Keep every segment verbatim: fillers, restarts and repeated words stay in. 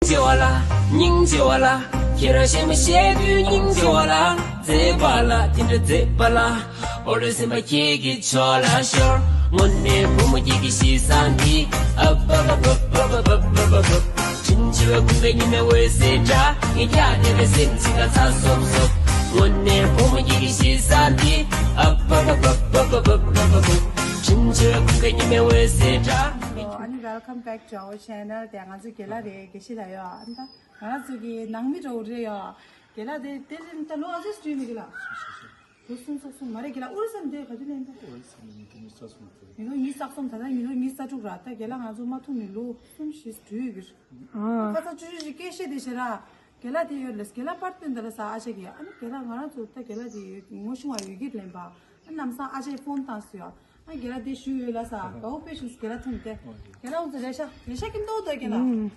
ཆེ་བ་ལ། སྙིང་རྗེ་བ་ལ། ཁྱེད་རང་གཞས་མ་བཤད་དུས་སྙིང་རྗེ་བ་ལ། མཛེས་པ་ལ་དེ་འདྲ་མཛེས་པ་ལ། འོ་རེ་སེམས་པ་ཁྱེད་ཀྱི་ཕྱོགས་ལ་ཤོར། དངོས་གནས་བུ་མོ་ཁྱེད་ཀྱི་གཤིས་བཟང་འདི། ཨ་བ་བ་བ། བྲིན་ཆེ་བའི་ཁུང་པའི་ཉི་མའི་འོད་ཟེར་འདྲ། ངས་ཀྱང་དེ་འདྲ་སེམས་ཅིག་ལ་ཚ་སོབ་སོབ། དངོས་གནས་བུ་མོ་ཁྱེད་ཀྱི་གཤིས་བཟང་འདི། ཨ་བ་བ་བ། བྲིན་ཆེ་བའི་ཁུང་པའི་ཉི་མའི་འོད་ཟེར་འདྲ། ཨ་ནི། welcome back to our channel. དེ་ང་ཚོ་རྒན་ལགས་རེད། དགེ་བཤེས་ལགས་ཡོད། ཨ་ནི་ད་ང་ཚོ་གི་ནང་མི་འདྲ་བོ་རེད་ཡོད། རྒན་ལགས་དེ་དེ་རིང་ད་ལོ་ག་ཚོད་སུ་ཡིན་གི་ལ། ལོ་སུམ་ཅུ་སོ་གསུམ་མ་རེད་གི་ལ། ཨུ་རུ་སུ་ནས་འདིར་ག་དུས་སླེབས་འདུག་ཨུ་རུ་སུ་ནས་ཉིས་སྟོང་ཉི་ཤུ་རྩ་གསུམ་ཚེས། ཉིས་སྟོང་ཉི་ཤུ་རྩ་གསུམ། ད་ལྟ་ཉིས་སྟོང་ཉི་ཤུ་རྩ་དྲུག་ར། ད་རྒན་ལགས་ང་ཚོ་མ་ཐུག་ནས་ལོ་གསུམ་བཞི་འགྲོ་ཡི་གི་རེད། ཨ། ཁ་སང་ཆུ་ཆུ་ཞིག་སྐད་བཤད་དེ་བྱས་ར། རྒན་ལགས་དེ་ཡོད་ལས། རྒན་ལགས་པར་བཏོན་ད་ལ་ས་ཨ་ཅག་གིས། ཨ་ནི་རྒན་ལགས་ང་རང་ཚོ་ད་རྒན་ལགས་དེ་ཡོད་ངོ་ཤེས་པ་ཡོད་ཀྱི་ལན་པ། ཨ་ནམ་སང་ཨ་ཅག་ཕོན་བཏང་སོང་ཡ། ཨ་རྒན་ལགས་དེ་བཞུགས་ཡོད་ལ་ས། དགའ་བོ་དཔེ་བྱུང་སོང་། རྒན་ལགས་ཐུག་ནས་དེ། རྒན་ལགས་ང་ཚོ་རེད་ཤག་རེད་ཤག་ཀིམ་ཏོ་ཏོ་རྒན་ལགས། ཨུམ།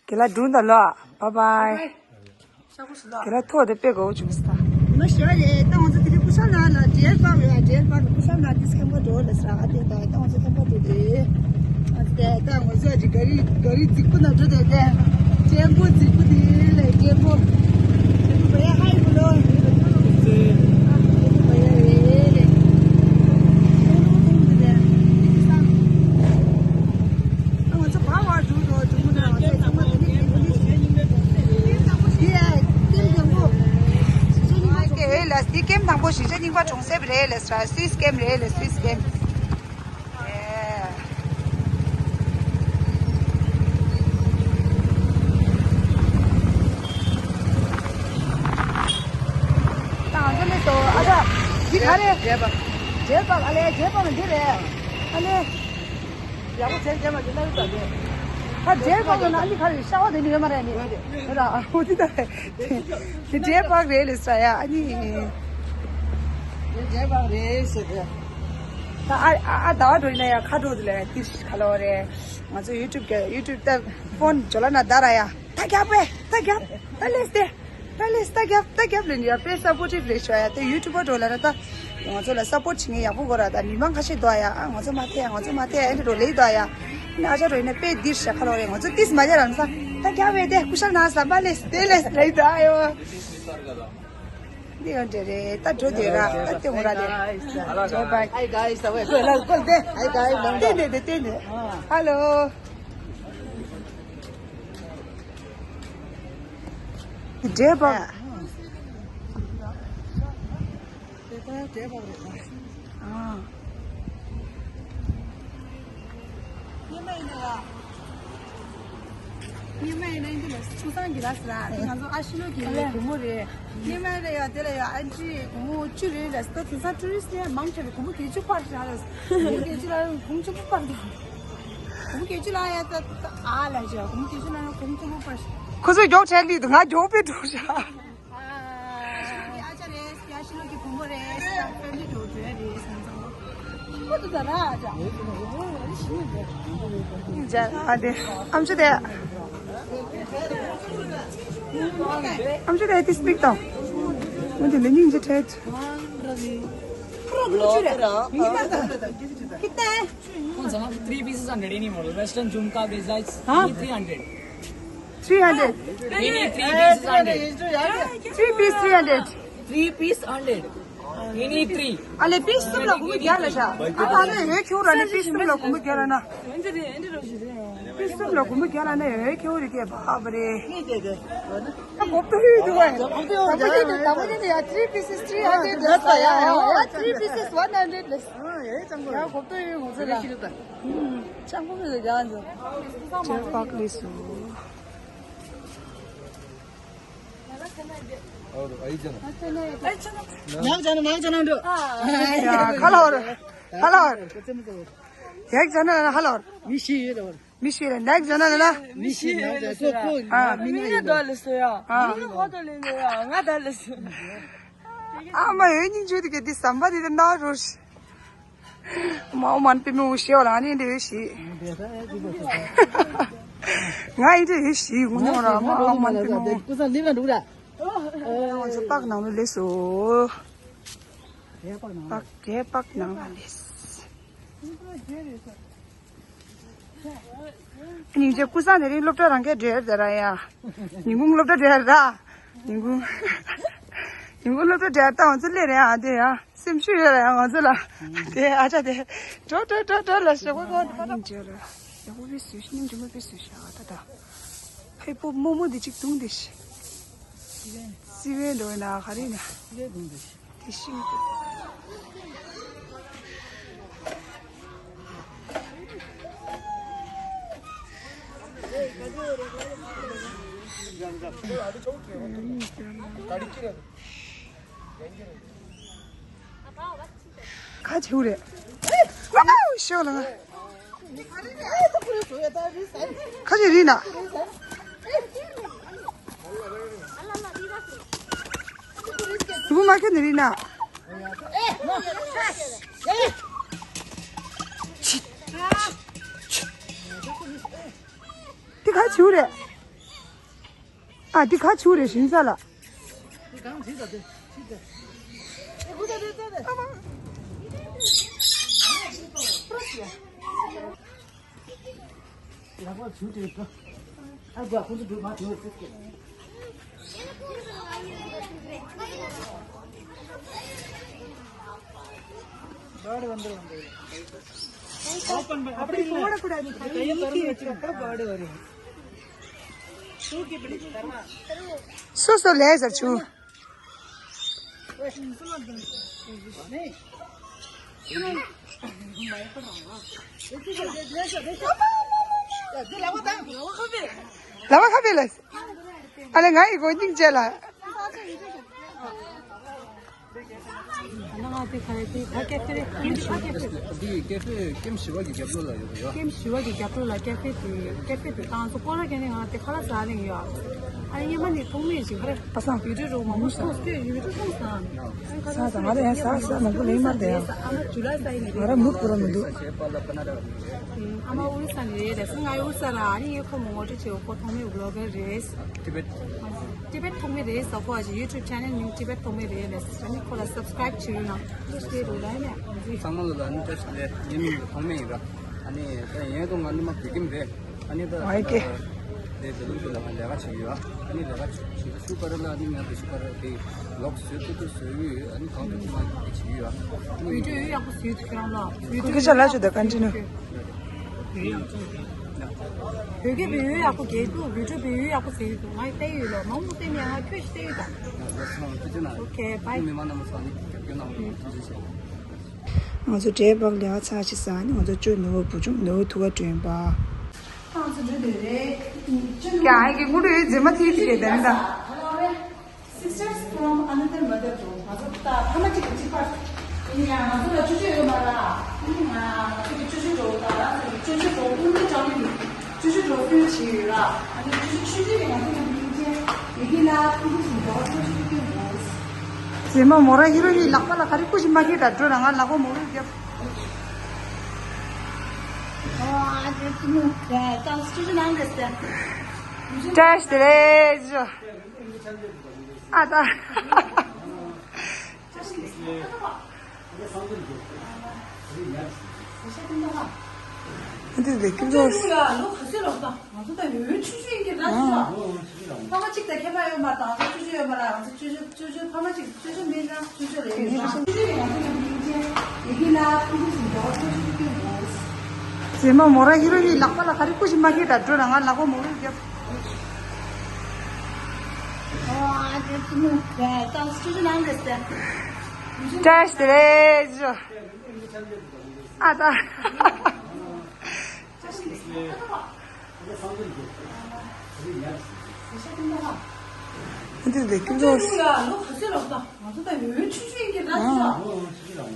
རྒན་ལགས་སྒྲུང་དང་ལོ། bye bye. རྒན་ལགས་ཐུག་དེ་དཔེ་དགའ་བོ་བྱུང་སོང་ད། མ་ཞོ་རེད། ད་ང་ཚོ་དེ་རིང་ཀུ་ཤལ་ནང་ལ་ཌི་ཨེལ་པཱརྐ་ཡོད། ཌི་ཨེལ་པཱརྐ་ལ་ཀུ་ཤལ་ནང་ཏིས་ཁེམ་པ་འགྲོ་ལ་ས། ཨ་དེ་ད་ད་ང་ཚོ་ཁེམ་པ་འགྲོ་དེ། ཨ་དེ་ད་ང་ཚོ་ཨ་ཅི་ག་རི་ག་རི་རྫིག་པོ་ནང་འགྲོ་དེ་དེ། ཅན་པོ་རྫིག་པོ་དེ་ལས་ཅན་པོ། ཅན་པོ་བ་ཡ་ཧའི་པོ་ལོ། ཅན་པོ་བ་ཡ་རེད་རེད། ཅན་པོ་དེ་དེ། ཨ་ང་ཚོ་བར་བར་འགྲོ་འགྲོ་འགྲོ་མི་འདྲ་བ་ཚོ་ཚང་མ་དེ་ནས་དེ་ནས་དེ་ཡ་ཀེམ་དང་པོ་གཞིས་ཆགས་རྙིང་པ་གྲོང་གསེབ་རེད་ལ་ས། སུད་སི་ཀེམ་རེད་ལ་སུད་སི་ཀེམ། ཨེ། ད་ང་ཚོ་སླེབས་སོང་། ཨ་ཅག་འདི་ག་རེད། ཌི་ཨེལ་པཱརྐ་ཨ་ལེ། ཌི་ཨེལ་པཱརྐ་འདི་རེད། ཨ་ལེ། ཡག་པོ་བྱས་བྱས་མ་བྱས་ན་ཡོད་ད་རེད། ད་ཌི་ཨེལ་པཱརྐ་ལ་ཨ་ནི་ག་རེ་ཤ་བ་དེ་ནི་ཡོད་མ་རེད་ནི། ཡོད་རེད། ཨོ་དེ་ད་རེད། དེ་ཌི་ཨེལ་པཱརྐ་རེད་ལ་ས་ཡ། ཨ་ནི་ཌི་ཨེལ་པཱརྐ་རེད་ཟེར་ཏེ། ད་ཨ་ཨ་ཨ་ཟླ་བ་འགྲོ་ཡིན་ན་ཡ་ཁ་འགྲོ་དེ་ལ་ཡ་ཏིར་ཁ་ལོ་རེད། ང་ཚོ་ཡུ་ཊུབ་གི་ཡུ་ཊུབ་ད་ཕོན་ཇོ་ལ་ན་ད་ར་ཡ། ད་རྒྱབ་པས་ད་རྒྱབ་ད་ལེས་ཏེ། ད་ལེས་ད་རྒྱབ་ད་རྒྱབ་ལེན་ཡ། དཔེ་སབ་པོར་ཊིབ་རེད་ཤོག་ཡ། དེ་ཡུ་ཊུབ་པར་འགྲོ་ལ་ན་ད་ང་ཚོ་ལ་སབ་པོར་ཊི་བྱེད་མཁན་ཡག་པོ་དགོས་ར། ད་མི་མང་ཁ་ཤས་འདུག་ཡ། ཨ་ང་ཚོ་མ་ཐེ་ཡ། ང་ཚོ་མ་ཐེ་ཡ། ཨེ་འདྲ་འགྲོ་ལེ་འདུག་ཡ། ཨ་ཅག་འགྲོ་ཡིན་ན་དཔེ་འདིར་ཤ་ཁ་ལོ་རེད། ང་ཚོ་ཏིས་མ་རྒྱ་རམ་ས། ད་རྒྱབ་བས་དེ་ཀུ་ཤལ་ན་ས་པ་ལེས་དེ་ལེས་ལེ་འདུག་ཡ། འདི་ཡང་འདྲ་རེད། ད་འགྲོ་དེ་ར། ད་དེ་འོ་ར་དེ། Hello guys. Bye. Hi guys. Hi guys. ཏན་ཏན་ཏན་ཏན། Hello. འདྲེ་པ། དེ་ལྟར་འདྲེ་པ་རེད། ཨ། སྔོན་མ་ཡིན་ན་འདི་ལ་ཆུ་བཟང་གི་ལ་ཟེར་ཨ། དེ་ང་ཚོ་ཨ་ཤི་ལོ་གི་བུ་མོ་རེད། སྔོན་མ་རེད་ཡ། དེ་ལ་ཡ་ཨ་ཅི་བུ་མོ་བཅུ་རེད་ལ་ཟེར། ད་དེང་སང་ཊུ་རི་སི་ཊི་ཡ་མང་ཆེ་བའི་བུ་མོ་བརྒྱད་ཅུ་ཕར་བཞག་ལ་ཟེར། བུ་མོ་བརྒྱད་ཅུ་ལ་བུ་མོ་བཅུ་པོ་ཕར་འདུག་བུ་མོ་བརྒྱད་ཅུ་ལ་ཡ་ད་ད་ཨ་ལ་བཞག་བུ་མོ་བརྒྱད་ཅུ་ལ་ཡ་བུ་མོ་བཅུ་པོ་ཕར་བཞག་ཁོ་ཚོས་མགྱོགས་བྲལ་ལི་འདུག་ང་མགྱོགས་པོས་འགྲོ་བཞག་ཨ་ཅག་རེད། ཡ་ཤི་ལོ་གི་བུ་མོ་རེད། ས་ཕན་ཅི་འགྲོ་འགྲོ་ཡ་རེད་ཟེར་ཙང་། ཁོ་ཚོ་ད་ར་ཨ་ཅག་ཨ་དེ་ཨམ་ཆི་དེ། ཨམ་ཆི་དེ་དེ་སི་པིག་དང་། ཨོ་དེ་ལེ་ཉིན་ཇི་ཐེད། कितना है? कौन सा? Three pieces hundred, any model. Western झुमका, बेजाइट्स, हाँ? Three hundred. Three hundred. Any three pieces hundred. Three piece three hundred. Three piece hundred. Any three. ཨ་ལེ་པིས་གསུམ་ལ་གོང་མ་བརྒྱ་ལ་བཞག་ཨ་ཨ་ལེ་ཡོད་ཁྱོད་ར་ལེ་པིས་གསུམ་ལ་གོང་མ་བརྒྱ་ལ་ན། པིས་གསུམ་ལ་གོང་མ་བརྒྱ་ལ་ན་ཡོད་ཁྱོད་རི་ཀེ་བ་བ་རེ། ཨ་གོ་ཏོ་ཡོད་འདུག་བ། གོ་ཏོ་ཡོད་འདུག་ད་མ་ཉན་ཡ། Three pieces three hundred ལ་ས་ཡ། ཡ་three pieces one hundred ལ་ས། ཡ་གོ་ཏོ་ཡོད་ངོ་ཚ་ལ། ཅང་པོ་མི་ལ་རྒྱ་འདུག་ཅེ་པག་ལི་སུ། और आई जाना। नाक जाना, नाक जाना उंडो। ཡ་ཧ་ལོ་ར། ཧ་ལོ་ར། ཡག་ཅན་ན་ཧ་ལོ་ར། མི་ཤི་ཡོད་ར། མི་ཤི་ར་ནག་ཅན་ན་ལ། མི་ཤི་ནག་ཅན་སོ་ཁོ། ཨ། མི་ང་ཡོད་ལ་སོ་ཡ། ཨ། མི་ང་ཧོ་ཏོ་ལེ་ལེ་ཡ། ང་ད་ལ་སོ། ཨ་མ་ཡོད་སྙིང་རྗེ་དེ་ག་དེ་ཟམ་པ་དེ་ན་རོ་ཤི། མའོ་མན་པི་མོ་ཞེས་པ་ལ་ནི་འདི་ཡོད་ཤི། ང་ཡི་འདི་ཡོད་ཤི་ངུ་ངུ་ར་མའོ་མན་པི་མོ། ཀུ་ས་ལིབ་ལ་འདུག་ར། ང་ཚོ་པག་ནང་ལ་ལས་སོ། པག་རྒྱལ་པག་ནང་ལ་ལས། སྙིང་རྗེ། ཀུན་བཟང་དེ་རིང་སློབ་གྲྭ་རང་གའི་འབྲེལ་དེ་ར་ཡ། ཉིན་གུང་སློབ་གྲྭ་འབྲེལ་ར། ཉིན་གུང་། ཉིན་གུང་སློབ་གྲྭ་འབྲེལ་ད་ང་ཚོ་སླེབས་རེད་ཨ་དེ་ཡ། སེམས་ཤུགས་ཡོད་ར་ཡ་ང་ཚོ་ལ། དེ་ཨ་ཅག་དེ། འགྲོ་འགྲོ་འགྲོ་འགྲོ་ལ་ཞོགས་པ་གོ་ད་ད། སྙིང་རྗེ་ར། ཡག་པོ་བེད་སུ་ཤི་སྙིང་རྗེ་མོ་བེད་སུ་ཤི་ཨ་ད་ད། ཧེ་པོ་རྨོ་མོ་དེ་གཅིག་དུང་དེ་ཤི། སི་བན་འགྲོ་ན་ག་རེ་ན། དེ་ཤིང་། ཁ་ཆེའུ་རེད། ཨའུ་ཤོག་ལ་ང་། ཁ་ཆེ་རི་ན། བུ་མ་ཁྱོད་ནི་རི་ན། དེ་ཁ་ཆེའུ་རེད། ཨ་དེ་ཁ་ཆེའུ་རེད་ཞིང་ས་ལ། பேர்டு வந்துடும், வந்து. ஓப்பன் பண்ணி, அப்படி போடக்கூடாது. கையை திறந்து வச்சுக்கோங்க. பேர்டு வரும். தூக்கி பிடிச்சு தரலாம். So, so, லேசர் சூ. ལ་བ་ཁ་བེ་ལ། ཨ་ལེ་ང་ཡི་གོ་སྙིང་རྗེ་ལ། ང་དེ་ག་རེ་དེ་ད་ཀེ་ཧྥེ་རེད། ཀེམ་ཞི་བ་ཀེ་ཧྥེ། འདི་ཀེ་ཧྥེ་ཀེམ་ཞི་བ་གི་རྒྱབ་ལོགས་ལ་ཡོད་པ་ཡོད། ཀེམ་ཞི་བ་གི་རྒྱབ་ལོགས་ལ་ཀེ་ཧྥེ་དེ་ཀེ་ཧྥེ་དེ་ཏང་སོ་སྐོར་ར་ཀེ་ནི་ང་དེ་ཁ་ལག་ཟ་རིང་ཡོད། ཨ་ནི་ཉི་མ་ནི་ཐོག་མེད་ཅིག་ཧ་རེ། པ་སངས། ཡུལ་གྲུ་རོ་མང་པོ་སོང་སྐྱོད་ཡུལ་གྲུ་ཐོང་སང་། ས་ས་ང་རེ་ས་ས་མང་པོ་ལེན་མར་དེ་ཡང་། ང་ར་མུ་ཁུ་ར་མི་འདུག་ཨ་མ་ཨོ་རི་ས་ནི་རེད་ལ་སང་ང་ཨོ་རི་ས་ལ་ཨ་ནི་ཡོད་ཁོ་མོ་ངོ་སྤྲོད་བྱེད་འོ་ཁོ་ཐོག་མེད་བི་ལོག་གར་རེད། ཊི་བེཊ། ཊི་བེཊ་ཐོག་མེད་རེད་ཟེར་ཁོ་ཨ་ཅེ་ཡུ་ཊུབ་ཆེ་ནལ་མིང་ཊི་བེཊ་ཐོག་མེད་རེད་ལ་ཨ་ནི་ཁོ་ལ་སབ་སི་ཀ་རེབ་བྱེད་རོགས་གནང་། ཚང་མ་ལ་ཨ་ནི་བཀྲ་ཤིས་བདེ་ལེགས། ངའི་མིང་ཐོག་མེད་ཡིན་ར། ཨ་ནི་ད་ཡིན་དུ་ང་ནི་མ་བོད་ཁྱིམ་རེད། ཨ་ནི་ད་ཨ་ཡེ་ཀེ། དེ་དེ་ལུགས་ལ་ང་ལས་ཀ་བྱེད་ཡོད། ཨ་ནི་ལས་ཀ་བྱེད་ཤུ་ག་ར་ལ་ཨ་ནི་ང་དེ་ཤུ་ག་ར་དེ་ལོག་བཟོས་ཏུ་ཏུ་བཟོས་ཡོད། ཨ་ནི་གང་དུ་ཐུབ་མ་དེ་བྱེད་ཡོད། ཨ་ནི་བི་ཌི་ཡོ་ཡག་པོ་བཟོས་ཐུབ་ཡང་ལ་བི་ཌི་ཡོ་ཁུ་ཁི་ཆ་ལ་ཆུ་ད་ཀན་ཊི་ནུ། བོད་སྐད་བོད་ཡིག་ཡག་པོ་རྒྱལ་འདུག་བི་ཌི་ཡོ་བོད་ཡིག་ཡག་པོ་བཟོས་འདུག་ང་ཡི་བལྟས་ཡོད་ལ་མང་པོ་བལྟས་ནས་ང་ཁྱོད་ཞིག་བལྟས་ཡོད་ད། ཨོ་ཁེ་བྷའི། མི་མང་རྣམས་ལ་སང་ནི་རྒྱབ་སྐྱོར་གནང་བར་ཐུགས་རྗེ་ཆེ། ང་ཚོ་འབྲས་སྤགས་ལེ་བ་ཚར་ཅིག་ཟ་ནི་ང་ཚོ་ཅོ་ནུ་བོ་བུ་ཆུང་ནུ་བོ་ཐུག་ག་བྲོས་པ། ཀྱ་ཨ་གི་ངུ་རུ་ཡོད་མཛེས་མ་ཐིག་ཐིག་རེད་དན་ད། Sisters from another mother ལོ། ང་ཚོ་ད་ཕ་མ་གཅིག་གི་གཅིག་པ་ཡིན་ཡང་ང་ཚོ་ལ་ཅོ་ཅོ་ཡོད་མ་ར། ཨ་ནི་ང་ང་ཚོ་གི་ཅོ་ཅོ་འགྲོ་ད་ར་ཚོ་གི་ཅོ་ཅོ་འགྲོ་ཀུན་ཏུ་ཅང་མི་འདུག་ཅོ་ཅོ་འགྲོ་ཀུན་བྱེད་ཡོད་ར། ཨ་ནི་ཅོ་ཅོ་ཆུང་ཆུང་གི་ང་ཚོ་ལ་མིང་ཅན་ཡི་གེ་ལ་ཀུན་ཏུ་སུ་འགྲོ་ཀུན་ཏུ་ཀུན་འགྲོ། མཛེས་མ་མོ་ར་ཧི་རོ་ཧི་ལག་པ་ལ་ག་རེ་སྐུ་ཞིག་མ་ཁྱེར་ད་འགྲོ་ན་ང་ལག་པ་མོ་རུ་རྒྱབ། ཀྲེ་ཤ་དེ་རེད་ཇོ། ཨ་ད། འདི་ལས་ཀྱི་ལོ། ང་ཚོ་ད་ཡོད་ཆུ་ཆུ་ཡིན་གྱི་ར་ཆུ་ཆུ། ཕ་མ་གཅིག་དང་ཁྱད་པར་ཡོད་མ་དང་ཆུ་ཆུ་ཡོད་མ་ར་ང་ཚོ་ཆུ་ཆུ་ཆུ་ཆུ་ཕ་མ་གཅིག་ཆུ་ཆུ་མིན་ན་ཆུ་ཆུ་རེད་ཡོད་ན་ཆུ་ཆུ་ཡིན་ང་ཚོ་ཡོད་མིན་ཅན་ཡི་གེ་ལ་ཁུ་ཁུ་སུ་འགྲོ་ཆུ་ཆུ་ཁྱོད་ངོ་། མཛེས་མ་མོ་ར་ཧི་རོ་ཧི་ལག་པ་ལ་ག་རེ་སྐུ་ཞིག་མ་ཁྱེར་ད་འགྲོ་ན་ང་ལག་པ་མོ་རུ་རྒྱབ། ཀྲེ་ཤ་དེ་རེད་ཇོ། ཨ་ད། འདི་ལས་ཀྱི་ལོ། ང་ཚོ་ད་ཡོད་ཆུ་ཆུ་ཡིན་གྱི་ར་ཆུ་ཆུ།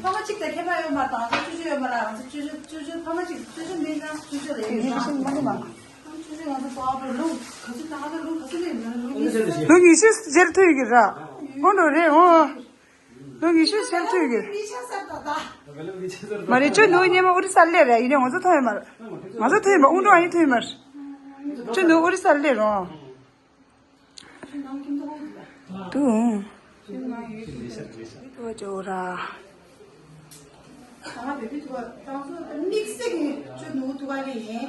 ཕ་མ་གཅིག་དང་ཁྱད་པར་ཡོད་མ་དང་ཆུ་ཆུ་ཡོད་མ་ར་ང་ཚོ་ཆུ་ཆུ་ཆུ་ཆུ་ཕ་མ་གཅིག་ཆུ་ཆུ་མིན་ན་ཆུ་ཆུ་རེད་ཡོད་ན། ཆུ་ཆུ་ང་ཚོ་པ་པ་ལོ་ག་ཚོད་ད་ཧ་ད་ལོ་ག་ཚོད་རེད་ན་ལོ་ཉི་ཤུ། ལོ་ཉི་ཤུ་ཟེར་ཐུབ་ཀྱི་ར། འོ་འགྲོ་རེད་འོ། ལོ་ཉི་ཤུ་ཟེར་ཐུབ་ཀྱི། མ་རེད་ཁྱོད་ནུ་སྙེ་མ་ཨོ་རི་ས་སླེབས་རེད་ཡིན་ནའི་ང་ཚོ་ཐོན་ཡོད་མ་རེད། ང་ཚོ་ཐོན་ཡོད་མ་དབུང་འགྲོ་ཨ་ཡིན་ཐོན་ཡོད་མ་རེད། ཁྱོད་ནུ་ཨོ་རི་ས་སླེབས་རོགས། དུ། དུ་བ་ཅོ་ར། དམིགས་བསལ་གྱི་ཁྱོད་ནུ་ཐུག་ག་ཡིན།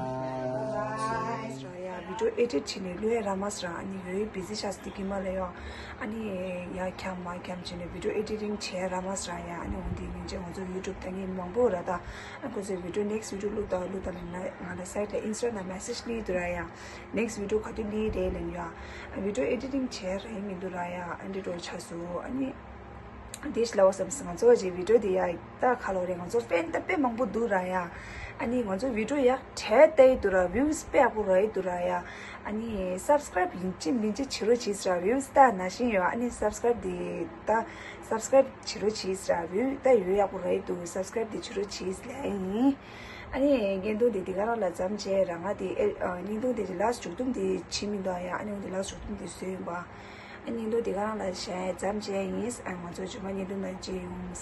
ཡ་བི་ཌིའོ་ཨེ་ཌིཊ་བྱས་ནས་བླུག་ཡ་རག་མ་སོང་ར། ཨ་ནི་ཡོད་བི་ཟི་ཆགས་སོང་དེ་གི་མ་ལ་ཡ། ཨ་ནི་ཡ་འཁྱམ་མ་འཁྱམ་བྱས་ནས་བི་ཌིའོ་ཨེ་ཌི་ཊིང་བྱས་རག་མ་སོང་ར་ཡ། ཨ་ནི་འོ་དེ་ཉིན་ཅིག་ང་ཚོ་ཡུ་ཊུབ་ལྟ་མཁན་མང་པོ་ར། ད་ཨ་ཁོ་ཚོས་བི་ཌིའོ་ནེག་སི་ཊི་བི་ཌིའོ་བླུག་དང་བླུག་དང་ལབ་ན། ང་ལ་སའིཊ་ལ་ཨིན་སི་ཊ་ལ་མེ་སེཇ་སླེབས་འདུག་ར་ཡ། ནེག་སི་ཊི་བི་ཌིའོ་ག་དུས་སླེབས་རེད་ལབ་ཡ། བི་ཌིའོ་ཨེ་ཌི་ཊིང་བྱས་རག་གི་མི་འདུག་ར་ཡ། ཨ་འདྲ་འདྲ་པོ་ཆགས་སོང་། ཨ་ནི་དེ་ཞིག་ལབ་བསམ་སོང་། ང་ཚོ་གི་བི་ཌིའོ་དེ་ཡ་ད་ག་ལབ་རེད། ང་ཚོ་ཕེན་ད་དཔེ་མང་པོ་འདུག་ར་ཡ། ཨ་ནི་ང་ཚོ་བི་ཌིའོ་ཡ་དྲན་བསྡད་ཡོད་འདུག་ར། བིའུ་སི་དཔེ་ཡག་པོ་རག་གི་འདུག་ར་ཡ། ཨ་ནི་སབ་སི་ཀ་རའིབ་ཡིན་གཅིག་མིན་གཅིག་བྱེད་རོགས་བྱེད་ཟེར་ར། བིའུ་སི་ད་ན་བཞིན་ཡོད། ཨ་ནི་སབ་སི་ཀ་རའིབ་དེ་ད་སབ་སི་ཀ་རའིབ་བྱེད་རོགས་བྱེད་ཟེར་ར། བིའུ་ད་ཡོད་ཡག་པོ་རག་གི་འདུག་སབ་སི་ཀ་རའིབ་དེ་བྱེད་རོགས་བྱེད་ལབ་ཡ་ཡིན། ཨ་ནི་བརྙན་ཐུང་དེ་འདི་ག་རང་ལ་མཚམས་བཅད་ར། ང་དེ་ཨེ་ཨ་བརྙན་ཐུང་དེ་ལ་ལ་སི་ཊི་མཇུག་སྡོམ་དེ་བྱེད་མི་འདུག་ཡ། ཨ་ནི་འོ་དེ་ལ་ལ་སི་ཊི་མཇུག་སྡོམ་དེ་བཟོས་ཡིན་པ། ཨ་བརྙན་ཐུང་དེ་ག་རང་ལ་མཚམས་བཅད་ཡིན། ཨ་ང་ཚོ་རྗེས་མ་བརྙན་ཐུང་ནང་མཇལ་ཡོང་།